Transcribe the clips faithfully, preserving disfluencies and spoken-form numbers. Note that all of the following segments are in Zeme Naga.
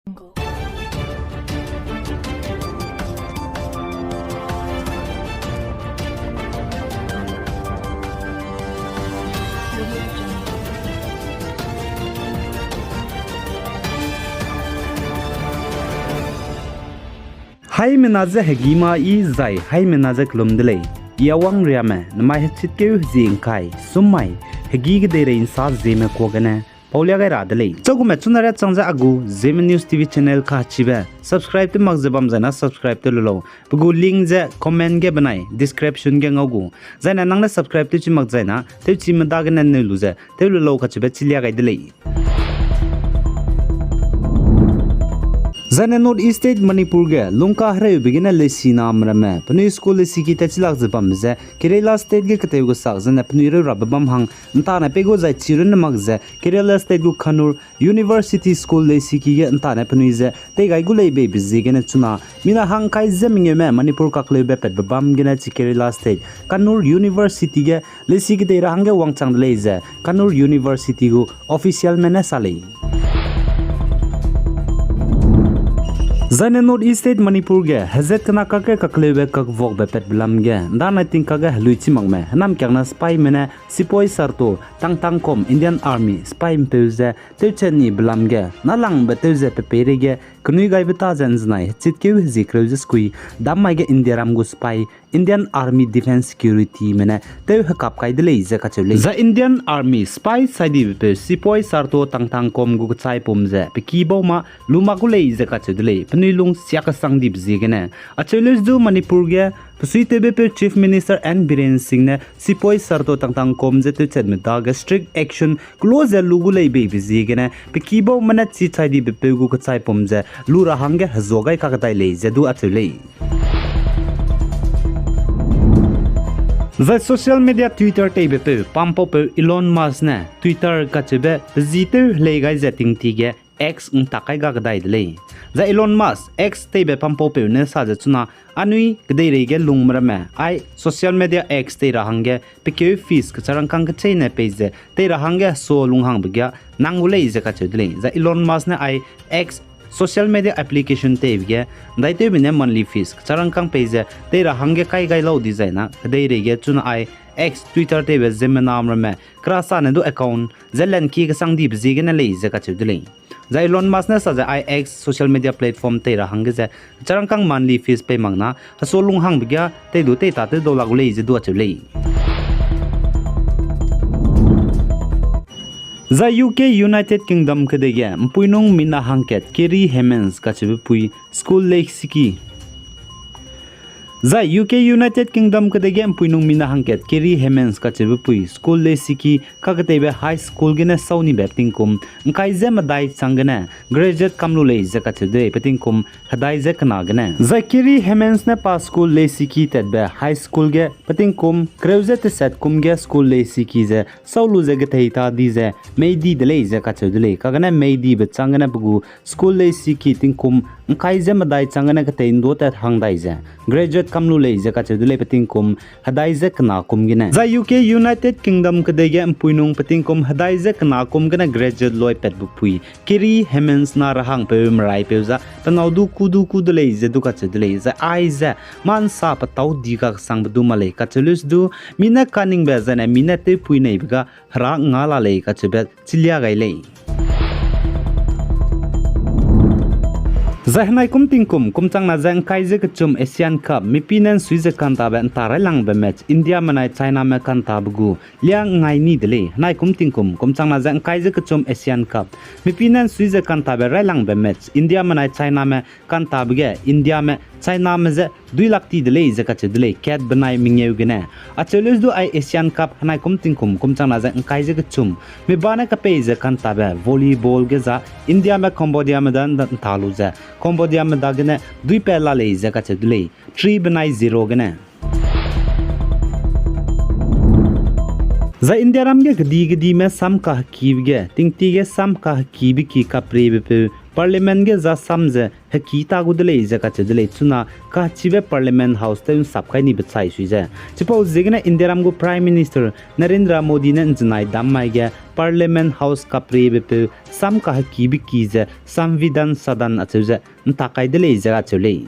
Haimena je hegî ma yi zai haimena je kelum de lei. I Awang Riame, nemai hechitkeu hezie ’ngkai, sum mai, hegî kedeirei ’nsa Zeme kuagene paulia gai ra de lei. Chagume chuna riachang ze a gu Zeme News T V channel kachibe subscribe tew mak ze bam zai na subscribe tew lu lau. Pe gu link ze comment ge benai description ge ngau gu. Zai ne nang ne subscribe tewchi mak zai na tewchime dagene neu lu ze tew lu lau kachibe chilia gai de lei. Zai ne North East State Manipur ge lungka hereube gene leisi name ramme penui school leisiki tat chilak ze bambe ze Kerala State ge ketew gesak zene penui reu rabe bam hang ’ntane pei gu zai chi runne mak ze Kerala State gu Kannur University School leisiki ge ’ntane penui ze teigai gu lei beibe ziegene chuna mina hang ’ngkai ze mengeume Manipur kakleube patbe bam gene chi Kerala State Kannur University ge leisi kedei ra hangge wangchang de lei ze Kannur University gu officialme ne sa lei. Zai ne North East State Manipur ge hezat kena kakge kakleube kakvuakbe patbe lam ge ’ndanai tingkakge helui chi makme hênamkiangna sipaîme ne Sepoy Sarto Tangtangkom Indian Army sipaî ’mpeu ze tewchat nibe lam ge nâlangbe tew ze pe peireige kenui gaibe ta ze ’nzenai hechitkeu hezie kereu ze sekui dam mai ge Indiaram gu sipaî Indian Army Defence Securityme ne tew hekap kai de lei ze kacheu lei. Zai Indian Army sipaî chai dibe peu Sepoy Sarto Tangtangkom gu kechaipum ze pe ki bau ma lu mak gu lei ze kacheu de lei, penui lung siak kesang dibe ziegene. Acheu leuse du Manipur ge pe suitewbe peu Chief Minister N Biren Singh ne Sepoy Sarto Tangtangkom ze tewchatme dage strict action kelo ze lu gu lei beibe ziegene pe ki baume ne chi chai dibe peu gu kechaipum ze lu ra hangge hezua gai kakdai lei ze du acheu lei. Zai social media Twitter teibe peu pampaupeu Elon Musk ne Twitter kacheube pe zi tew helei gai ze tingti ge X ’ngtak kai ga kedai de lei. Zai Elon Musk X teibe pampaupeu ne sa ze chuna anui kedeireige lungme ramme ai social media X tei ra hangge pe keu fees kecharangkâng kecheîne pei ze tei ra hangge hesua lunghangbe ge nang gu lei ze kacheu de lei. Zai Elon Musk ne ai X social media application teibe ge ’ndaitewbe ne monthly fees kecharangkâng pei ze tei ra hangge kai gai lau dizai na kedeireige chuna ai X Twitter teibe ziemmena ramme kerasane du account ze lankie kesang dibe ziegene lei ze kacheu de lei. Zai Elon Musk ne sa ze ai X social media platform tei ra hangge ze kecharangkâng monthly fees pei mak na hesua lunghangbe ge tei du tei ta tew dau la gu lei ze du acheu lei. Zai U K United Kingdom kedei ge ’mpuinung mina hangkat Kerry Hemans kacheube pui school leisiki. Zai U K United Kingdom kedei ge ’mpuinung mina hangkat Kerry Hemans kacheube pui school leisiki kaketeibe high school gene sau nibe pe tingkum ’ngkai ze medai chang gene graduate kam lu lei ze kacheu de lei pe tingkum hedai ze kena gene. Zai Kerry Hemans ne pa school leisiki tatbe high school ge pe tingkum kereu ze tesat kum ge school leisiki ze sau lu ze gethei ta di ze mei di de lei ze kacheu de lei. Kagene mei dibe chang gene pe gu school leisiki tingkum ’ngkai ze medai chang gene ketei ’nduâtat hang dai ze graduate kam lu lei ze kacheu de lei pe tingkum hedai ze kena kum gene. Zai U K United Kingdom kedei ge ’mpuinung pe tingkum hedai ze kena kum gene graduate lui patbe pui Kerry Hemans na rahangpeu meraipeu za pe nâu du ku du ku de lei ze du kacheu de lei. Zai aize mâ ’nsa petâu di kaksangbe du ma lei kacheu leuse du, mi ne kaningbe zai ne mi ne tewpui neibe ga hera nga la lei kacheube chilia gai lei. Zai henai kum tingkum kum changna ze ’ngkai ze kechum Asian Cup mipine ’nsui ze kantabe ’nta railangbe match Indiame nai Chiname kantabe gu lia ’ngngai ni de lei. Henai kum tingkum kum changna ze ’ngkai ze kechum Asian Cup mipine ’nsui ze kantabe railangbe match Indiame nai Chiname kantabe ge Indiame Chiname je duilak ti de lei ze kacheu de lei, kat benai mengeu gene. Acheu leuse du ai Asian Cup henai kum tingkum kum changna ze ’ngkai ze kechum miba ne kapei ze kantabe volleyball ge za Indiame Cambodiame da ’nta lu ze Cambodiame dagene duipat la lei ze kacheu de lei, three benai zero gene. Zai Indiaram ge kedi kedime sam kahekibe ge tingti ge sam kahekibe ki kapriebe peu Parliament ge za sam ze heki ta gu de lei ze kacheu de lei. Chuna kachibe Parliament House tew nsap kai ni bechai sui ze. Chipau ziegene Indiaram gu Prime Minister Narendra Modi ne nzenai dam mai ge Parliament House kapriebe peu sam kahekibe ki ze Samvidhan Sadan acheu ze ntak kai de lei ze kacheu lei.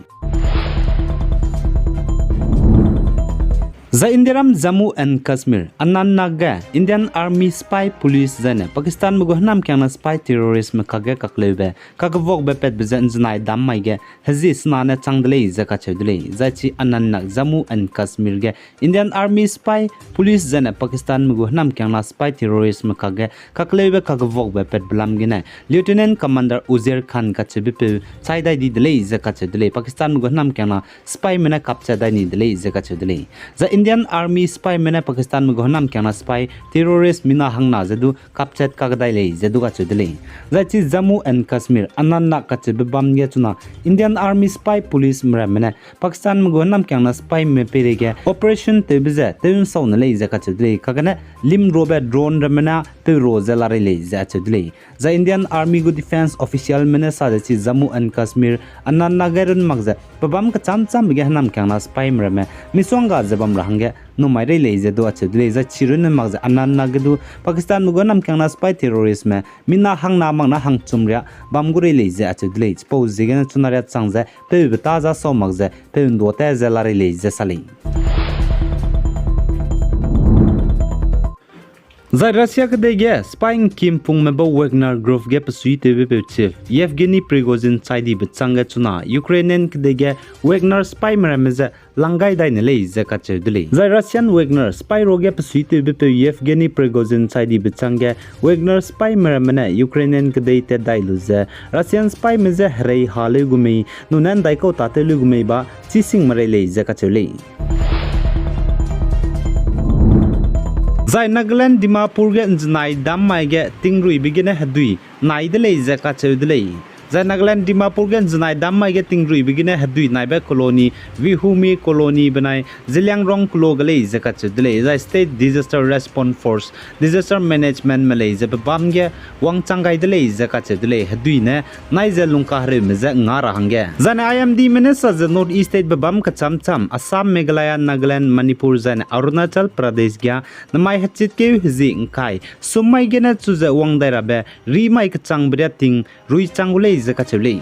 Zai Indiaram Jammu and Kashmir, Anantnag ge Indian Army spy police zaine Pakistanme gu hênamkiangna spy terroristme kakge kakleube kakevuakbe patbe ze nzenai dam mai ge hezie sena ne chang de lei ze kacheu de lei. Zai chi Anantnag, Jammu and Kashmir ge Indian Army spy police zaine Pakistanme gu hênamkiangna spy terroristme kakge kakleube kakevuakbe patbe lam gene Lieutenant Commander Uzair Khan kacheube peu chai dai di de lei ze kacheu de lei. Pakistanme gu hênamkiangna spyme ne kapchat dai ni de lei ze kacheu de lei. Zai Indian Army spyme ne Pakistanme gu hênamkiangna spy terrorist mina hangna ze du kapchat kakdai lei ze du kacheu de lei. Zai chi Jammu and Kashmir, Anantnag kacheube bam ge chuna Indian Army spy policeme ramme ne Pakistanme gu hênamkiangna spyme peireige operation tewbe ze tew nsau ne lei ze kacheu de lei. Kagene limrobe drone ramme ne tewro ze larei lei ze acheu de lei. Zai Indian Army gu defence officialme ne sa ze chi Jammu and Kashmir, Anantnag ge run mak ze pebâm kecham chambe ge hênamkiangna spyme ramme misongga ze bam ra hangge numai rei lei ze du acheu de lei. Zai chi run mak ze Anantnag ge du Pakistanme gu hênamkiangna spy terroristme mina hangna mak na hangchum riâ bam gu rei lei ze acheu de lei. Chipau ziegene chuna riâ chang ze peube ta za sau mak ze peu nduâ ta ze larei lei ze sa lei. Zai Russia kedei ge spy ngkim pungme bau Wagner Group ge pesuitewbe peu chief Yevgeny Prigozhin chai dibe châng ge chuna Ukrainian kedei ge Wagner spyme ramme ze lang gai dai ne lei ze kacheu de lei. Zai Russian Wagner spy ruage pesuitewbe peu Yevgeny Prigozhin chai dibe châng ge Wagner spyme ramme ne Ukrainian kedei tat dai lu ze Russian spyme je herei ha leu gu mei, nune ndaikau tâtew leu gu mei ba chî sing merei lei ze kacheu lei. Zai Nagaland Dimapur ge nzenai dam mai ge tingruibe gene hedui nai de lei ze kacheu de lei. Zai Nagaland Dimapur ge nzenai dam mai ge tingruibe gene hedui naibe colony, Vihumi colony benai Zeliangrong kelo ge lei ze kacheu de lei. Zai State Disaster Response Force, Disaster Managementme lei ze pebâm ge wangchang gai de lei ze kacheu de lei. Hedui ne nai ze lungkahereume je nga ra hangge. Zaine I M Dme ne sa ze North East State pebâm kecham cham, Assam, Meghalaya, Nagaland, Manipur zaine Arunachal Pradesh ge namai hechitkeu hezie ngkai sum mai gene chu ze wang dai rabe ri mai kechangbe riâ ting rui chang gu lei ze kacheu lei.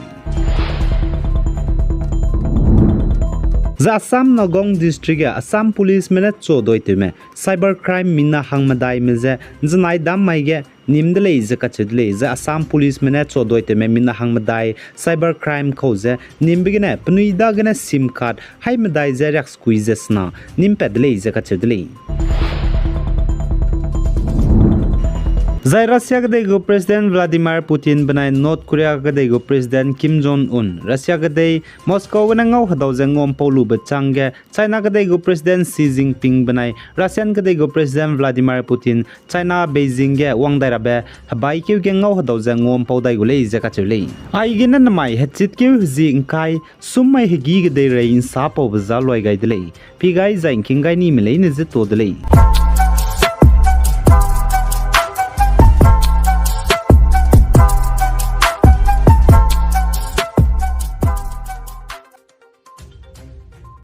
Zai Assam Nagaon District ge Assam Policeme ne chuaduitewme cyber crime mina hangmedaime je nzenai dam mai ge nîm de lei ze kacheu de lei. Zai Assam Policeme ne chuaduitewme mina hangmedai cyber crime kau ze nîmbe gene penui dagene SIM card haimedai ze riaksekui ze sena nîm pat de lei ze kacheu de lei. Zai Russia kedei gu President Vladimir Putin benai North Korea kedei gu President Kim Jong Un Russia kedei Moscow gene ngau hedau ze nguampau lube châng ge China kedei gu President Xi Jinping benai Russian kedei gu President Vladimir Putin China Beijing ge wang dai rabe hebaikeu ge ngau hedau ze nguampau dai gu lei ze kacheu lei. Aigene namai hechitkeu hezie ngkai sum mai hegî kedeirei nsapaube za luai gai de lei. Pi gai zai ngking gai nime leine je tuâ de lei.